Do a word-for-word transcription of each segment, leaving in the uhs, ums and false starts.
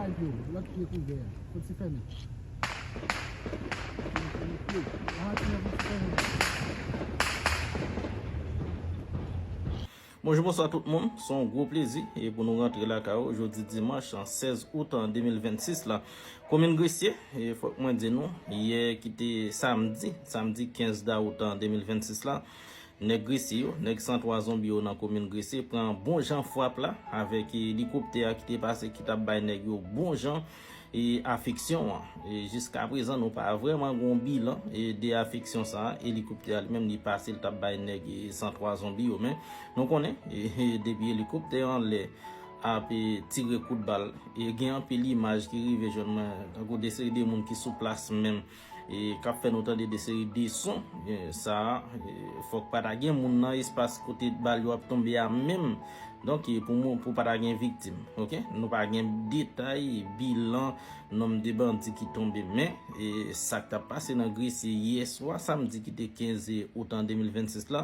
Lòt pye kouvè a. Fò ti fèmen. Bonjou, bonswa tout moun. Se yon gwo plezi e pou nou rantre lakay ou jodi dimanch sèz out de mil vennsis la. Komin Gresye, e fòk mwen di nou, yè ki te samdi, samdi kenz dawout de mil vennsis la, nèg Gresye yo, nèg san twa zonbi yo nan komin Gresye pran bon jan frap la avèk elikoptè a ki te pase ki t ap bay nèg yo bon jan e afeksyon an. E jiska prezan nou pa vrèman gon bilan e de afeksyon sa a. Elikoptè a li menm li pase l t ap bay nèg e san twa zonbi yo, men nou konnen e, e depi elikoptè anlè ap e, tire kout bal e gen anpil imaj ki rive jwenn mwen tankou de seri de moun ki sou plas menm e k ap fè nou tande de seri de son e, sa a e, fòk pa ta gen moun nan espas kote bal yo ap tonbe a menm. Donk e, pou moun pou pa ta gen viktim, oke, nou pa gen detay bilan nonm de bandi ki tonbe, men e, sa k t ap pase nan Gresye yè swa samdi ki te kenz out de mil vennsis la,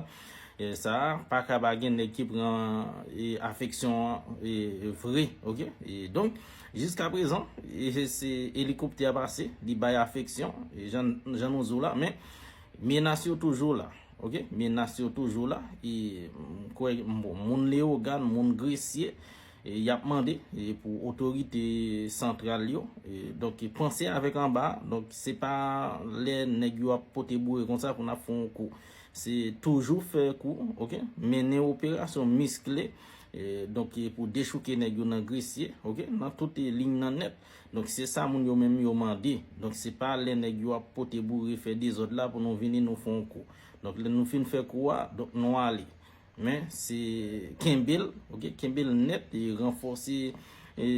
e, sa a pa ka pa gen nèg ki pran e, afeksyon an e, vre, oke. E, donk jiska prezan e, se elikoptè a pase li bay afeksyon e, jan, jan nou di w la, men menas yo toujou la, oke, menas yo toujou la e, m kwè m- moun Leyogàn, moun Gresye e, y ap mande e, pou otorite santral yo e, donk panse avèk anba. Donk se pa lè nèg yo ap pote boure konsa pou n ap fè yon kou. Se toujou fè kou, oke, mennen operasyon miskle e, donk e, pou dechouke nèg yo nan Gresye, oke, nan tout e, liy nan nèt. Donk se sa moun yo menm yo mande. Donk se pa lè nèg yo ap pote boure fè dezòd la pou nou vini nou fè yon kou. Donk lè nou fin fè kou a, donk nou ale. Men se kenbe l, oke, kenbe l nèt e ranfòse e,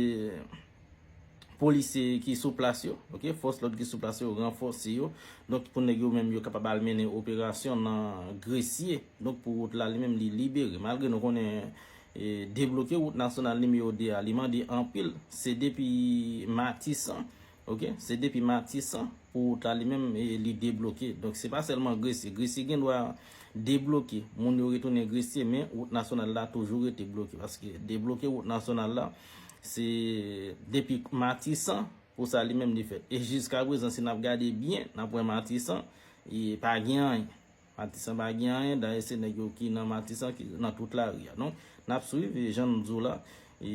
polisye ki sou plas yo, oke, fòs lòd ki sou plas yo, ranfòse yo. Donk pou nèg yo menm yo kapab al mennen operasyon nan Gresye. Donk pou wout la li menm li libere. Malgre nou konnen e, debloke wout nasyonal nimewo de a, li mande anpil. Se depi Matisan, oke, se depi Matisan pou wout la li menm e, li debloke. Donk se pa sèlman Gresye. Gresye gen dwa debloke, moun yo retounen Gresye, men wout nasyonal la toujou rete bloke. Paske debloke wout nasyonal la, se depi Matisan pou sa li menm li fèt. E jiska prezan, si n ap gade byen, n ap wè Matisan, e pa gen anyen. Matisan pa gen anyen, dayè se nèg yo ki nan Matisan ki nan tout lari a. Donk, n ap swiv, e jan n di w la, e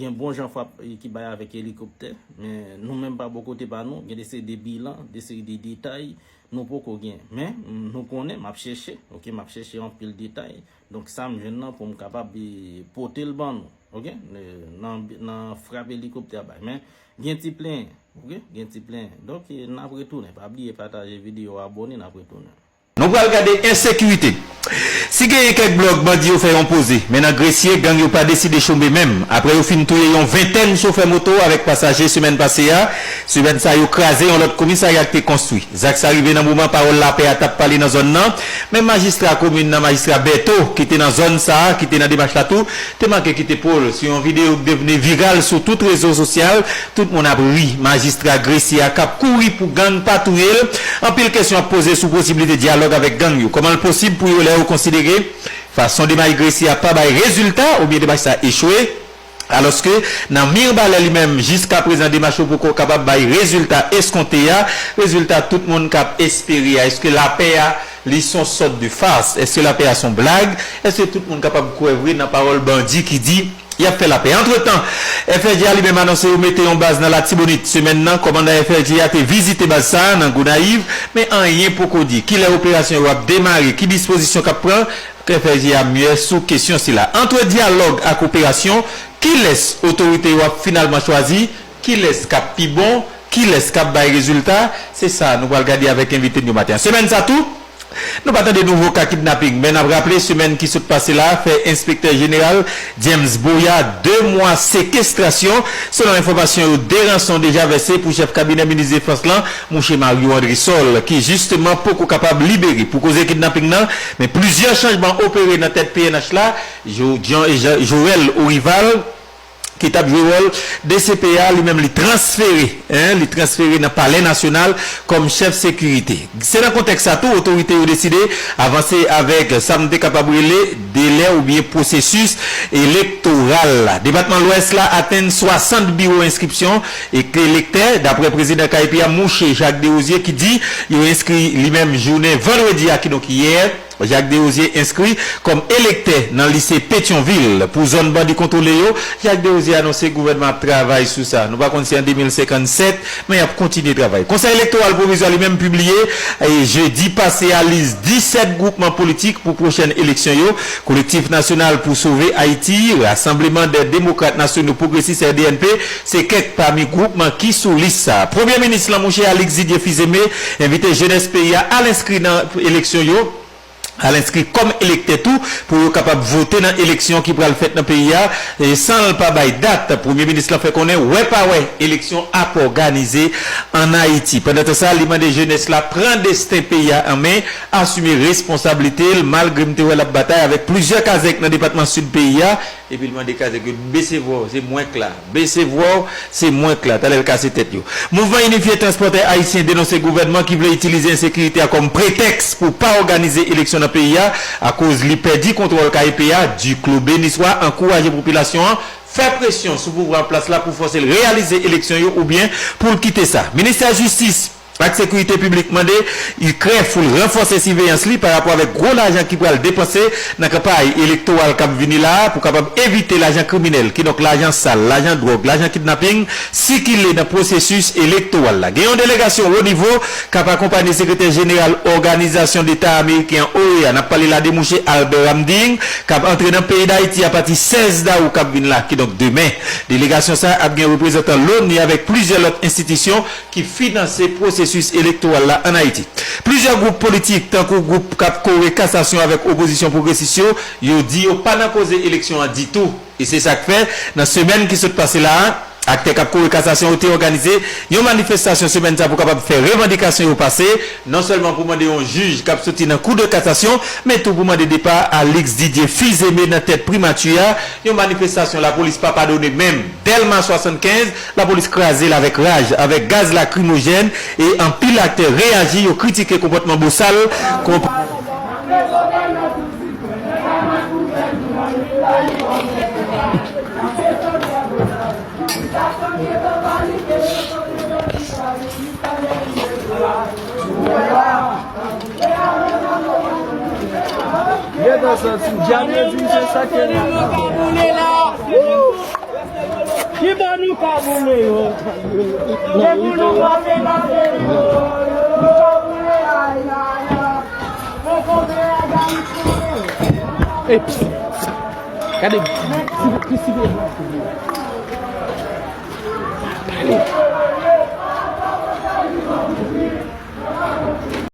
gen bon jan frap e, ki bay avèk elikoptè, men nou menm pa bò kote pa nou, gen de seri de bilan, de seri de detay, nou poko gen. Men, m- nou konnen, m ap chèche, oke, m ap chèche anpil detay. Donk, sa m jwenn nan pou m kapab e, pote l ban nou, oke, e, nan, nan frap elikoptè a bay. Men, gen ti plenyen, oke, gen ti plenyen. Donk, e, n ap retounen. Pa bliye pataje videyo, abòne, n ap retounen. Nou pral gade ensekirite. Si genyen kèk blòk bandi yo fè yon poze, men nan Gresye, gang yo pa deside chome menm. Apre yo fin touye yon ventèn chofè moto avèk pasaje semèn pase a, semèn sa yo kraze yon lòt komisarya k te konstwi. Zak sa rive nan moman pawòl lapè a t ap pale nan zòn nan. Menm majistra komin nan, majistra Bèto, ki te nan zòn sa a, ki te nan demach la tou, te manke kite po l sou yon videyo k devni viral sou tout rezo sosyal. Tout moun ap ri. Majistra Gresye a k ap kouri pou gang pa touye l. Anpil kesyon ap poze sou posiblite dyalòg avèk gang yo. Kòman l posib pou yo, lè yo konsidere fason demach Gresye a pa bay rezilta oubyen demach sa echwe, alòske nan Mirbalè li menm, jiska prezan demach yo poko kapab bay rezilta eskonte a, rezilta tout moun k ap espere a? Èske lapè a li s on sòt de fas? Èske lapè a s on blag? Èske tout moun kapab kwè vre nan pawòl bandi ki di y ap fè lapè? Antretan, F S G a li menm anonse yo mete yon baz nan Latibonit. Semèn nan, kòmandan F S G a te vizite baz sa a nan Gonayiv, men anyen poko di. Kilè operasyon yo ap demare? Ki dispozisyon k ap pran? F S G a myè sou kesyon sila. Antre dyalòg ak operasyon, kilès otorite yo ap finalman chwazi? Kilès k ap pi bon? Kilès k ap bay rezilta? Se sa nou pral gade avèk envite n yo maten an. Semèn sa tou, nou pa tande nouvo ka kidnaping, men n ap raple semèn ki sot pase la fè enspektè jeneral James Boya de mwa sekestrasyon. Selon enfòmasyon yo, de ranson deja vèse pou chèf kabinè minis defans lan, mouche Mario Andrésol, ki jisteman poko kapab libere pou koze kidnaping nan, men plizyè chanjman opere nan tèt P N H la, Jo- Jan- Ja- Joël Orival, ki t ap jwe wòl D C P a, li menm li transfere, en, li transfere nan Palè Nasyonal kòm chèf sekirite. Se nan kontèks sa tou, otorite yo deside avanse avèk sa m te kapab rele delè oubyen pwosesis elektoral la. Depatman Lwès la atenn swasant biwo enskripsyon elektè, daprè prezidan K E P a, Mouche Jacques Desrosiers, ki di yo enskri li menm jounen vandredi a, kidonk yè, Jacques Desrosiers enskri kòm elektè nan lise Petyonvil. Pou zòn bandi kontwole yo, Jacques Desrosiers anonse gouvènman ap travay sou sa. Nou pa konn si an de mil senkannsèt, men y ap kontinye travay. Konsèy Elektoral Pwovizwa li menm pibliye, e, jedi pase a, lis disèt gwoupman politik pou pwochèn eleksyon yo. Kolektif Nasyonal pou Sove Ayiti, Rassemblement des Démocrates Nationaux Progressistes, R D N P, se kèk pami gwoupman ki sou lis sa a. Premye minis lan, monchè Alix Didier Fils-Aimé, envite jenès peyi a al enskri nan eleksyon yo, al enskri kòm elektè tou, pou yo kapab vote nan eleksyon ki pral fèt nan peyi a, e san l pa bay dat. Premye minis lan fè konnen, wè pa wè, eleksyon ap òganize ann Ayiti. Pandan tan sa, li mande jenès la pran desten peyi a an men, asime responsablite l, malgre m te wè l ap batay avèk plizyè kazèk nan depatman Sid peyi a, epi l mande kazèk yo bese vwa w, se mwen k la. Bese vwa w, se mwen k la. Talè l kase tèt yo. Mouvman Inifye Transpòtè Ayisyen denonse gouvènman ki vle itilize ensekirite a kòm pretèks pou pa òganize eleksyon nan peyi a, akoz li pèdi kontwòl K E P a. Duclos Benissoit ankouraje popilasyon an fè presyon sou pouvwa an plas la pou fòse l reyalize eleksyon yo oubyen pou l kite sa. Ministè Jistis ak Sekirite Piblik mande I K R E F pou l ranfòse siveyans li pa rapò avèk gwo lajan ki pral depanse nan kanpay elektoral k ap vini la a pou kapab evite lajan kriminèl, kidonk lajan sal, lajan dwòg, lajan kidnaping, sikile nan pwosesis elektoral la. Gen yon delegasyon wo nivo k ap akonpanye sekretè jeneral Òganizasyon Deta Ameriken an, O E A, n ap pale la de mouche Albert Ramding, k ap antre nan peyi Dayiti apati sèz dawou k ap vin la, kidonk demen. Delegasyon sa a ap gen reprezantan Loni avèk plizyè lòt enstitisyon ki finanse pwosesis elektoral la ann Ayiti. Plizyè gwoup politik, tankou gwoup k ap kore kasasyon avèk opozisyon pwogresis yo, yo di yo pa nan koze eleksyon an ditou. E se sa k fè, nan semèn ki sot pase la a, aktè k ap kore kasasyon yo te òganize yon manifestasyon semèn sa pou kapab fè revandikasyon yo pase, non sèlman pou mande yon jij k ap soti nan Kou de Kasasyon, men tou pou mande depa Alix Didier Fils-Aimé nan tèt primati a, yon manifestasyon lapolis pa padone menm. Dèlma swasannkenz, lapolis kraze l avèk raj, avèk gaz lakrimojèn, e anpil aktè reyaji, yo kritike konpòtman bosal, konp- Gentan santi w djab yo di m se sa k te la. Ki bò nou ka boule yo? Se pou nou pa fè lave yo. Nou ka boule, ay, ay, ay. Fò konpè a gari konnen. Eps. Gade, si, si, si,